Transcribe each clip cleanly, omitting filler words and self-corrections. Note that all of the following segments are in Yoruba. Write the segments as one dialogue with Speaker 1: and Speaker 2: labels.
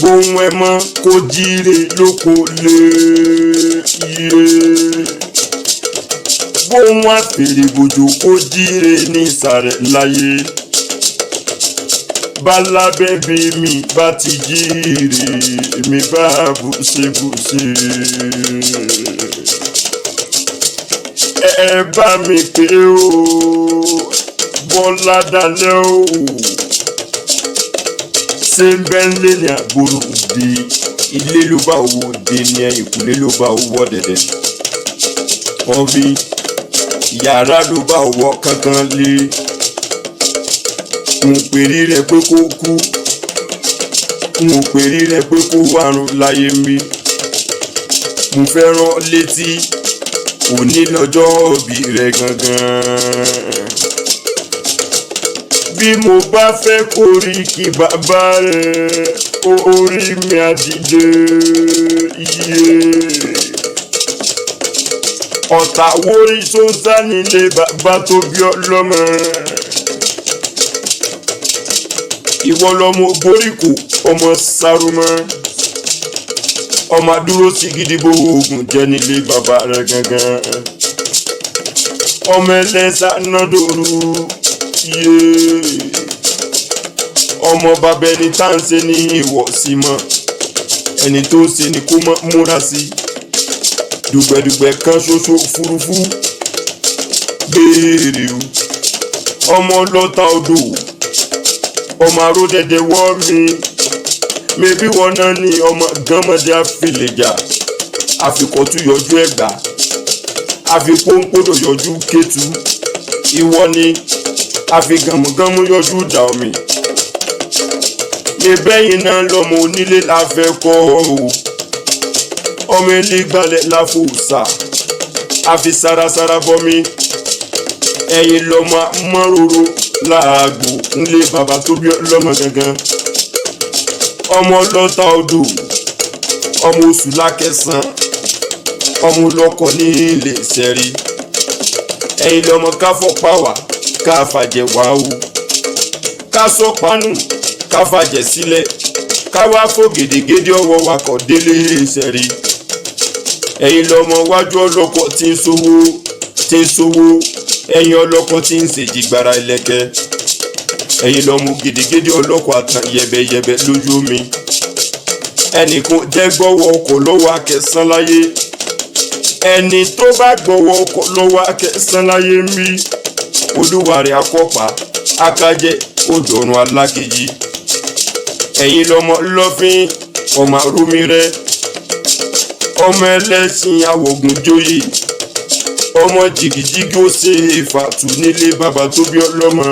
Speaker 1: Bóun ẹ mọ́ kó jíire lóko lé iye. Bóun àfèrèbòjò kó jíire ní ìsàrẹ̀ láyé. Bálábẹ́bí mi bá ti jíire, mi bá bùṣebùṣe. Ẹ bá mi pé o, Bọ́lá dalẹ́ o. Ṣé ń bẹ́ ń lé ní àgbòrò òde? Ilé ló bá owó òde ní ẹ̀yìnkùlé ló bá owó ọ̀dẹ̀dẹ̀. Ọ̀bí yàrá ló bá owó kankan lé. N ò pèrí rẹ̀ pé kó kú. N ò pèrí rẹ̀ pé kó wàrùn láyé mi. Mo fẹ́ rán létí òní lọ́jọ́ òbí rẹ̀ gangan. Bí mo bá fẹ́ kórí kí bàbá rẹ̀, orí mi á dìde iye. Ọ̀tá wórí sóńsá nílé bàbá tó bí ọlọ́mọ. Ìwọ lọmọ boríko ọmọ sárúmọ́. Ọmọ dúró sí gidigbo oògùn jẹ́ nílé bàbá rẹ̀ gangan. Ọmọ ẹlẹ́sà nádòrú yé. Ọmọ bàbá ẹni tá à ń ṣe ní ìwọ̀ sí mọ́. Ẹni tó ń ṣe ni kó mọ́ múra sí. Dùgbẹ̀dùgbẹ̀ kan ṣoṣo furuufú béèrè o. Ọmọ ọlọ́ta odò, ọmọ aródẹ̀dẹ̀ wọ́ mi. Mebí wọn náà ni ọmọ gánmọdé àfìlẹ̀jà, àfikọ́tù yọjú ẹ̀gbá, àfikóńkódò yọjú kétu. Ìwọ ni àfigànmùgánmú yọjú dà omi. Mebẹ́yìn náà lọmọ onílé la fẹ́ kọ́ o. Ọmọ ilé gbalẹ̀ la fò sà, àfi sarasara bọ́mi. Ẹ̀yin lọmọ mọ́ròrò láàgbò ńlé bàbá tó bí ọlọ́mọ gangan. Ọmọ ọlọ́ta odò, ọmọ oṣù lákẹsàn, ọmọ ọlọ́kọ̀ ní ilé ìsẹ̀rí. Ẹ̀yin lọmọ káfọ́ pàwà káfàjẹ̀ wá o. Ká sọ pánù káfàjẹ̀ sílẹ̀, káwá fò gèdègèdè ọwọ́ wakọ̀ délé ìsẹ̀rí. Ẹ̀yin lọmọ wájú ọlọ́kọ̀ tí ń sowó tí ń sowó, ẹ̀yin ọlọ́kọ̀ tí ń ṣèjìgbara ẹlẹ́kẹ́. Ẹ̀yin lọmọ gèdègèdè ọlọ́kọ̀ àtàn yẹ̀bẹ̀yẹ̀bẹ̀ lójú omi. Ẹnìkan jẹ́ gbọ́wọ́ ọkọ̀ lọ́wọ́ akẹsán láyé. Ẹni tó bá gbọ́wọ́ ọkọ̀ lọ́wọ́ akẹsán láyé ń rí. Olúwa rẹ̀ akọ́pá akájẹ́ odòrùn alákejì. Ẹ̀yin lọmọ lọ́fín ọmọ arúmi rẹ̀. Ọmọ ẹlẹ́sìn awògùnjóyè. Ọmọ jìgìjìgì ó ṣe ìfàtú nílé bàbá tó bí ọlọ́mọ.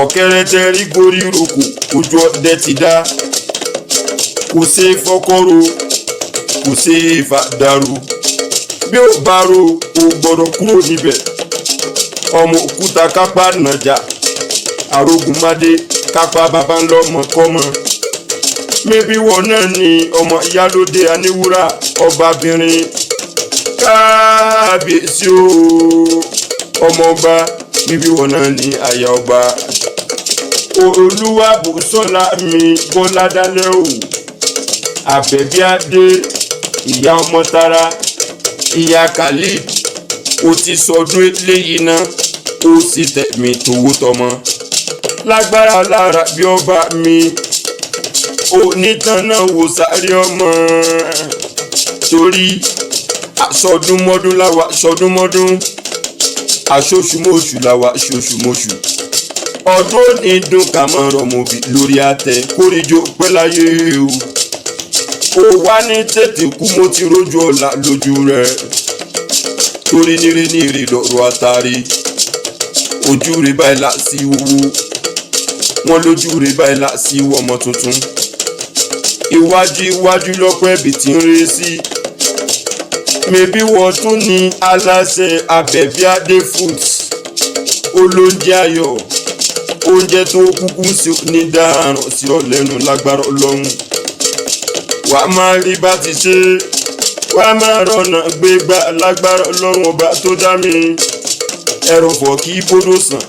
Speaker 1: Ọ̀kẹ́rẹ́ tẹ́ rí gorí roko ojú ọdẹ ti dá. Kò ṣe é fọkọ́rò, kò ṣe é fàdàrú. Bí ó bá ro, o gbọ́dọ̀ kúrò níbẹ̀. Ọmọ òkúta kápá nàjà, arógunmádé kápá bàbá ńlọmọ kọ́mọ. Mébí wọn náà ni ọmọ ìyálóde aníwúrà ọbabìnrin. Káàbíyèsí o, ọmọ ọba, mébí wọn náà ni àyà ọba. Olúwàbùsọ́lá mi Bọ́lá dálẹ́ o. Àbẹ̀bí adé, ìyá ọmọ tara, ìyá Khalid, o ti sọdún eléyìí náà, ó sì tẹ̀mí towó tọmọ. Lágbára lára bí ọba mi, onítàn náà wò sáré ọmọ. Torí àsọdúnmọ́dún làwà sọdúnmọ́dún, àṣoṣùmọ́ṣù làwà ṣoṣùmọ́ṣù. Ọdún òní dùn ká mọ̀ rọ̀mọ̀bì lórí àtẹ kórìjọ pẹ́ láyé o. Ó wá ní tètè kú mo ti rójú ọ̀la lójú rẹ̀. Torí níre ní èrè lọ́rọ̀ àtàrí. Ojú rẹ̀ báyìí là sí owó. Wọ́n lójú rẹ̀ báyìí là sí ọmọ tuntun. Iwájú iwájú lọ́pọ̀ ẹ̀bì tí ń ré sí. Mebí wọ́n tún ní aláṣẹ Àbẹ̀bí Adé Foods. Olóúnjẹ ayọ̀, oúnjẹ tó kúkú sí ní dáràn sí ọ lẹ́nu lágbára Ọlọ́run. Wàá máa rí bá ti ṣe, wàá máa rọ̀nà gbégbá lágbára Ọlọ́run ọba tó dá mi. Ẹrọ̀fọ̀ kí bódò sàn,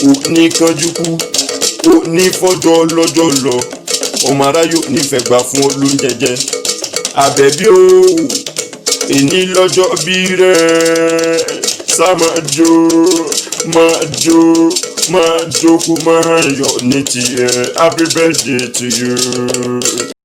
Speaker 1: ò ní kánjú kú, ò ní fọjọ́ lọ́jọ́ lọ. Ọmọ aráyò nífẹ̀ẹ́ gbà fún ọ lóúnjẹ jẹ. Àbẹ̀bí o, èní lọ́jọ́ bí rẹ̀, sá máa jó, máa jó, máa jó, kó máa yọ̀ ní tiẹ̀. Happy birthday to you.